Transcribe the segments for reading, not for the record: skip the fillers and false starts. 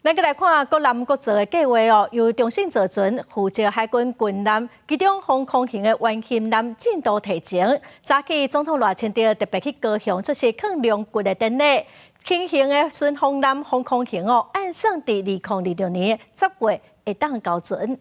咱閣來看國艦國造的計劃哦，由中信造船負責海軍軍艦，其中防空型的原型艦進度提前。早起總統賴清德特別去高雄出席囥龍骨的典禮。輕型的順風艦防空型哦，按算佇2026年10月會當交船。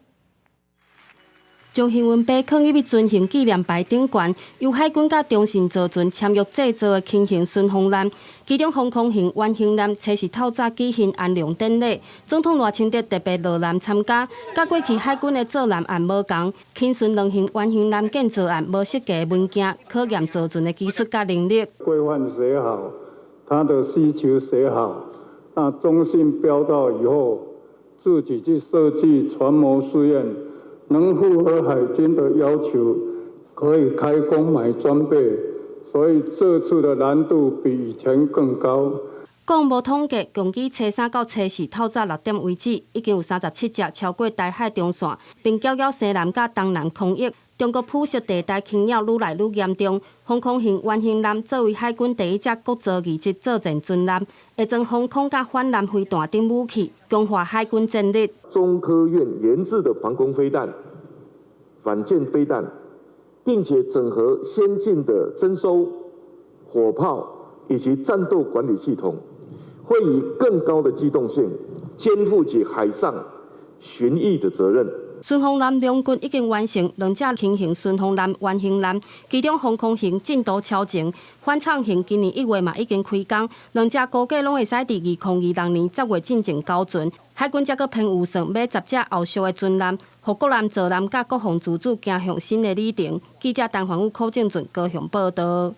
將幸運牌囥入去船型紀念牌頂懸，由海軍佮中信造船簽約製造的輕型順風艦，其中防空型原型艦初四透早舉行安龍典禮，總統賴清德特別落艦參加，佮過去海軍的造艦案無仝，輕巡兩型原型艦建造案無設計文件，考驗造船的技術佮能力。規範寫好，他的需求寫好，那中信標到以後，自己去設計船模試驗。能符合海軍的要求，可以開工買裝備，所以這次的難度比以前更高。國防部統計，共計初三到初四透早6點為止，已經有37隻超過台海中線，並攪攪西南佮東南空域。中國灰色地帶侵擾愈來愈嚴重，防空型原型艦作為海軍第一隻國造二級作戰巡艦，會裝防空佮反艦飛彈等武器，強化海軍戰力。中科院研製的防空飛彈、反艦飛彈，並且整合先進的偵搜、火炮以及戰鬥管理系統，會以更高的機動性，肩負起海上巡弋的責任。順風艦龍骨已經完成兩隻輕型順風艦原型艦，其中防空型進度超前，反艦型今年1月嘛已經開工，兩隻估計攏會使佇2026年10月進前交船。海軍才閣編預算買10隻後續的巡艦，予國艦造艦佮國防自主走向新的里程。記者陳環宇、柯正俊高雄報道。